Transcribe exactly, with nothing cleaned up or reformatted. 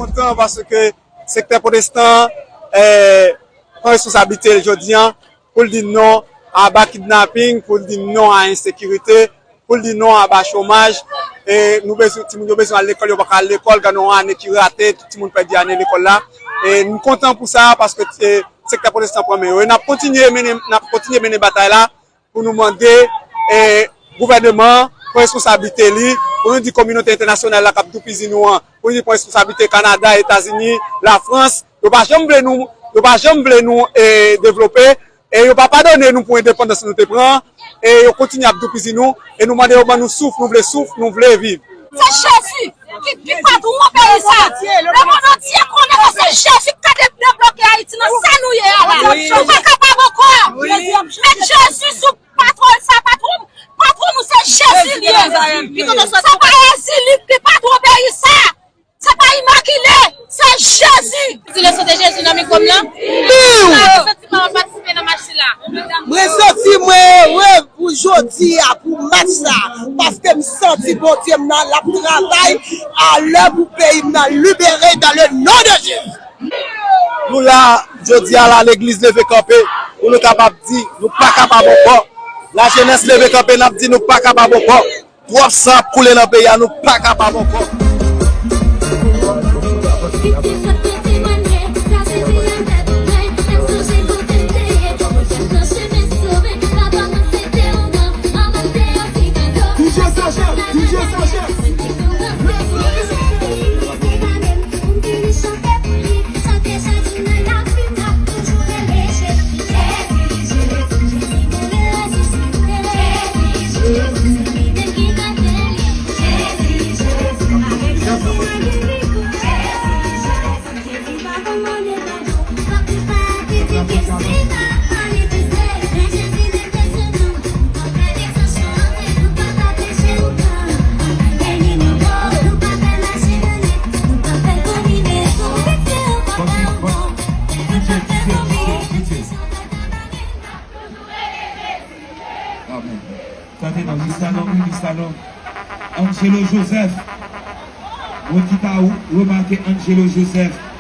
Kontan paske sektè pwotestan, eh, pran responsablite l jodi a pou l di non a ba kidnaping, pou l di non a ensekirite, pou l di non a ba chomaj. E nou bezwen, timoun yo bezwen al lekòl, yo pa ka al lekòl, gade yon ane ki rate, tout timoun pèdi ane lekòl la. E nou kontan pou sa, paske, e, sektè pwotestan pran men yo. E n ap kontinye mennen, n ap kontinye mennen batay la pou nou mande, e, gouvènman an pran responsablite li, pou nou di kominote entènasyonal la k ap toupizi nou an, pou nou di pran responsablite Kanada, Etazini, Lafrans. Yo pa janm vle nou, yo pa janm vle nou, e, devlope. E yo pa padone nou pou endepandans nou te pran, e yo kontinye ap doupizi nou, e nou mande yo ban nou souf, nou vle souf, nou vle viv. Se Jezi ki, ki patwon peyi sa. Lemonn antye konnen ke se Jezi ki ka de-, debloke Ayiti nan sa nou ye a la. Nou pa kapab ankò. Met Jezi sou patwon sa, patwon, patwon nou se Jezi li ye. Se pa Ezili ki patwon peyi sa. Se pa Imakile, se Jezi! Di leson de Jezi nan mikwo m nan. Sa w santi w ap patisipe nan mach sila? Mwen santi mwen ere pou jodi a, pou mach sa, paske m santi Bondye m nan l ap travay alè pou peyi m nan libere dans le nom de Jésus. Nou la, jodi a la, legliz leve kanpe, pou nou kapab di, nou pa kapab ankò. Lajenès leve kanpe, n ap di, nou pa kapab ankò. Twòp san ap koule nan peyi a, nou pa kapab ankò. Amen. Tande non, li salon, wi, li salon. Angelo Joseph. Moun ki pa remake Angelo Joseph.